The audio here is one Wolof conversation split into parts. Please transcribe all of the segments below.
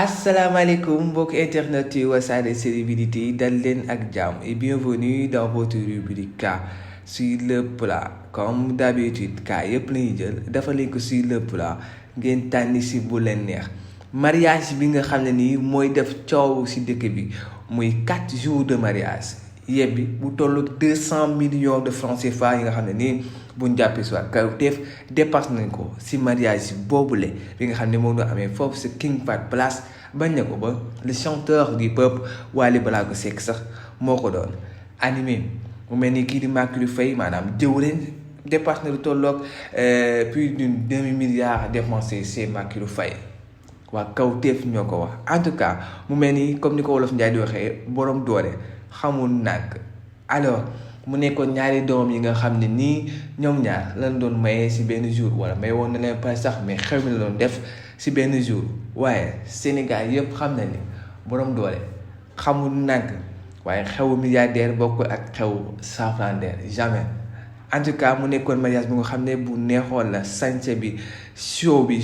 Asalaamaaleykum mbokk internet yi Wassare célébrités dal leen ak jàmm et bienvenue dans votre rubrique K sur le plat comme d'habitude K yëpp lañuy jël dafa leen ko sur le plat ngeen tànni si bu leen neex. Mariage bi nga xam ne nii mooy def coow si dëkk bi muy 4 jours de mariage yebbi bu tollu 200 millions de francs CFA yi nga xam ne nii buñ jàppee soit kawteef dépasse nañ ko si mariage boobule bi nga xam ne moom doo amee foofu sa King Fahd Palace bañ na ko ba le chanteur du peuple Wally Ballago Seck sax moo ko doon animé mu mel ni kii di Mackyrou Faye maanaam jëwriñ dépasse na lu tolloog plus d'une demi-milliard dépensé chez Mackyrou Faye waa kawteef ñoo ko wax en tout cas mu mel ni comme ni ko wolof Njaay di waxee borom doole xamul nag alors mu nekkoon ñaari doom yi nga xam ne nii ñoom ñaar lan doon maye si benn jour wala may woon na leen pas sax mais xew mi la doon def si benn jour waaye Sénégal yëpp xam na ni borom doole xamul nag waaye xewu milliardaire bokkul ak xewu safrandaire jamais en tout cas mu nekkoon mariage bi nga xam ne bu neexoon la sañse bi show bi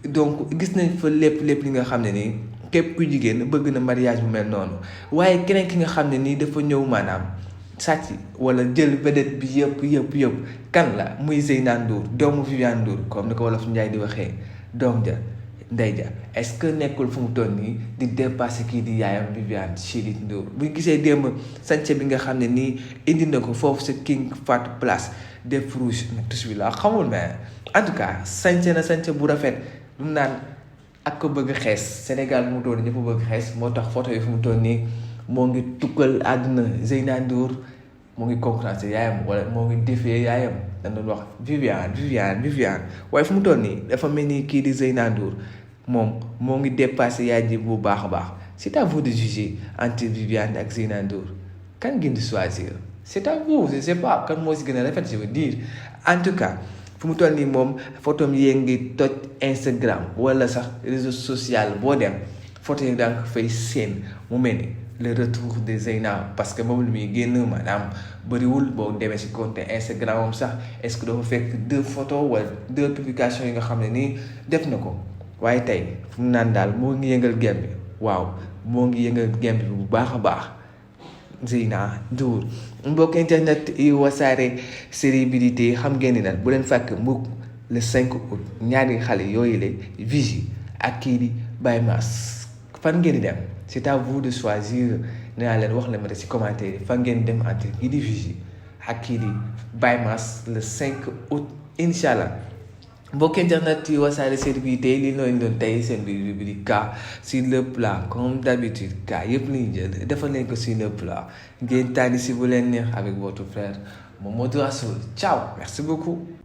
donc gis nañ fa lépp li nga xam ne nii képp ku jigéen bëgg na mariage bu mel noonu waaye keneen ki nga xam ne nii dafa ñëw maanaam sàcc wala jël vedette bi yëpp kan la muy Zeyna Ndour doomu Viviane Ndour comme ni ko wolof Njaay di waxee doom ja ndey ja est-ce que nekkul fu mu toll nii di dépassé kii di yaayam Viviane chérie Ndour bu gisee démb sànce bi nga xam ne nii indi na ko foofu sa King Fahd Palace def rouge nag tous bi la xamul mais en tout cas sànce na sànce bu rafet lu naan ak ko bëgg xees Sénégal mu toll ñëpp bëgg xees moo tax photo yi fu mu toll nii moo ngi tukkal àdduna Zeyna Ndour moo ngi concurrencé yaayam wala moo ngi défier yaayam dañ doon wax Viviane waaye fu mu toll nii dafa mel ni kii di Zeyna Ndour moom moo ngi dépassé yaay ji bu baax a baax c'est à vous de juger entre Viviane ak Zeyna Ndour kan ngeen di choisir c'est à vous je sais pas kan moo si gën a rafet je veux dire en tout cas fu mu toll nii moom photom yee ngi toj Instagram wala sax réseau social boo dem photo yi danga fay seen mu mel ni le retour de Zeyna parce que moom lu muy génn maanaam bëriwul boo demee si compte Instagram moom sax est-ce que dafa fekk 2 photos wala 2 publications yi nga xam ne nii def na ko waaye tey fu mu naan daal moo ngi yëngal gem bi waaw moo ngi yëngal gem bi bu baax a baax Zeyna Ndour mbokk internet yi Wassare célébrités xam ngeen ni nag bu leen fàkk mukk le 5 août ñaari xale yooyu la Vigie ak kii di Baye Mass fan ngeen di dem c'est à vous de choisir nee naa leen wax la ma de si commentaire yi fan ngeen dem entre kii di Vigie ak kii di Baye Mass le 5 août incha allah mbokk internet yi Wassare célébrités li nooñu doon tey seen biir rubrique K sur le plat comme d'habitude K yëpp lañuy jël defal leen ko sur le plat ngeen tànni si bu leen neex avec votre frère Mamadou Rassoul ciao merci beaucoup.